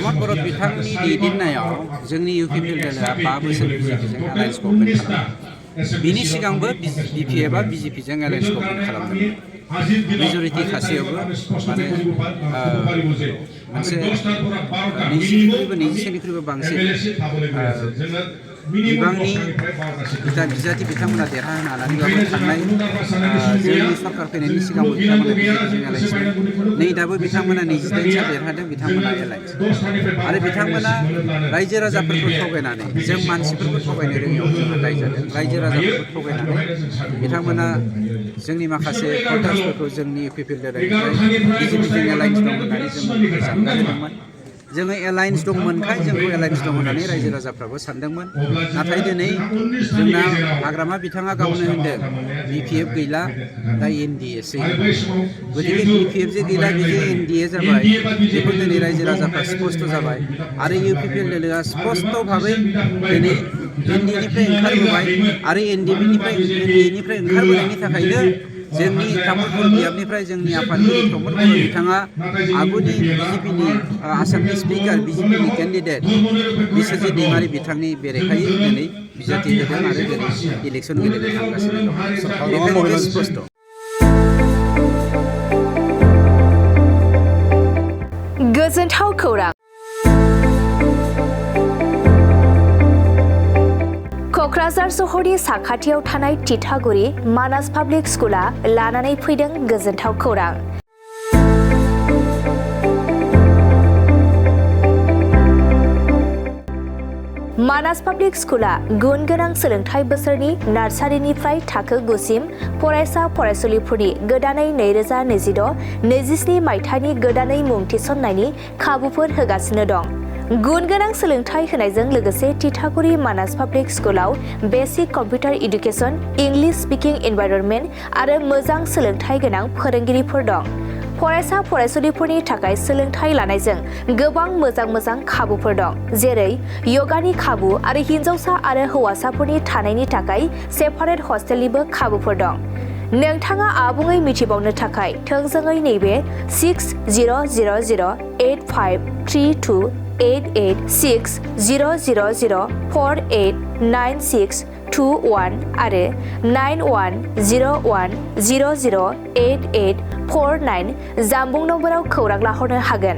प्रमद बर' बिथांनि दैदेननायाव जोंनि UPPL दोलोआ 5 बोसोर BJPजों एलायन्स गभर्नमेन्ट खालामदों। बिनि सिगांबो BPFआ BJPजों एलायन्स गभर्नमेन्ट खालामदोंमोन। मेजरिटी खासेयावबो माने मोनसे 20निख्रुइबो बांसिन बिबांनि बिजाथि बिथांमोना देरहाहोनो हानानैबाबो थांनाय जोंनि सरकार फैनायनि सिगांबो बिथांमोना BJPजों एलायन्समोन। नै दाबो बिथांमोना 28 सा देरहादों, बिथांमोना एलायन्स आरो बिथांमोना रायजो राजाफोरखौ थगायनानै जों मानसिफोरखौ थगायनो रोङियाव जोंहा दाय जादों। रायजो राजाफोरखौ थगायनानै बिथांमोना जोंनि माखासे भटार्सफोरखौ जोंनि UPPL दोलोनिफ्राय BJPजों एलायन्स दं होननानै जों जानगार होदोंमोन। जोङो एलायन्स दंमोनखाय जोंखौ एलायन्स दं होननानै रायजो राजाफ्राबो सानदोंमोन। नाथाय दिनै जोंना हाग्रामा बिथाङा गावनो होनदों BPF गैला, दा NDA सै। गतिके BPF जे गैला, बे जे NDA जाबाय, बेखौ दिनै रायजो राजाफ्रा स्पष्ट जाबाय आरो UPPL दोलोआ स्पष्ट भाबै दिनै NDA-निफ्राय ओंखारबोबाय आरो NDA-निफ्राय ओंखारबोनायनि थाखायनो जोंनि तामुलपुर बियाबनिफ्राय जोंनि आफादगिरि प्रमद बर' बिथाङा आगुनि BJPनि आसामनि स्पिकार BJPनि केन्डिडेट बिस्वजित दैमारी बिथांनि बेरेखायै दिनै बिजाथि होदों आरो दिनै इलेक्सन गेलेनो थांगासिनो दं। बेखायनो बे स्पष्ट। गोजोनथाव खौरां। क'क्राझार सहरनि साखाथियाव थानाय तितागुरि मानास पाब्लिक स्कुला लानानै फैदों गोजोनथाव खौरां। मानास पाब्लिक स्कुला गुन गोनां सोलोंथाइ बोसोरनि नार्सारिनिफ्राय थाखो 9 सिम फरायसा फरायसुलिफोरनि गोदानै 2026-27 मायथाइनि गोदानै मुं थिसननायनि खाबुफोर होगासिनो दं। गुन गोनां सोलोंथाइ होनायजों लोगोसे तितागुरि मानास पाब्लिक स्कुलाव basic computer education, English speaking environment आरो मोजां सोलोंथाइ गोनां फोरोंगिरिफोर दं। फरायसा फरायसुलिफोरनि थाखाय सोलोंथाइ लानायजों गोबां मोजां खाबुफोर दं, जेरै यगानि खाबु आरो हिन्जावसा आरो हौवासाफोरनि थानायनि थाखाय सेपारेट हस्टेलनिबो खाबुफोर दं। नोंथाङा आबुङै मिथिबावनो थाखाय थोंजोङै नैबे 60008328636000489621 आरो 9101008849 जानबुं नम्बराव खौरां लाहरनो हागोन।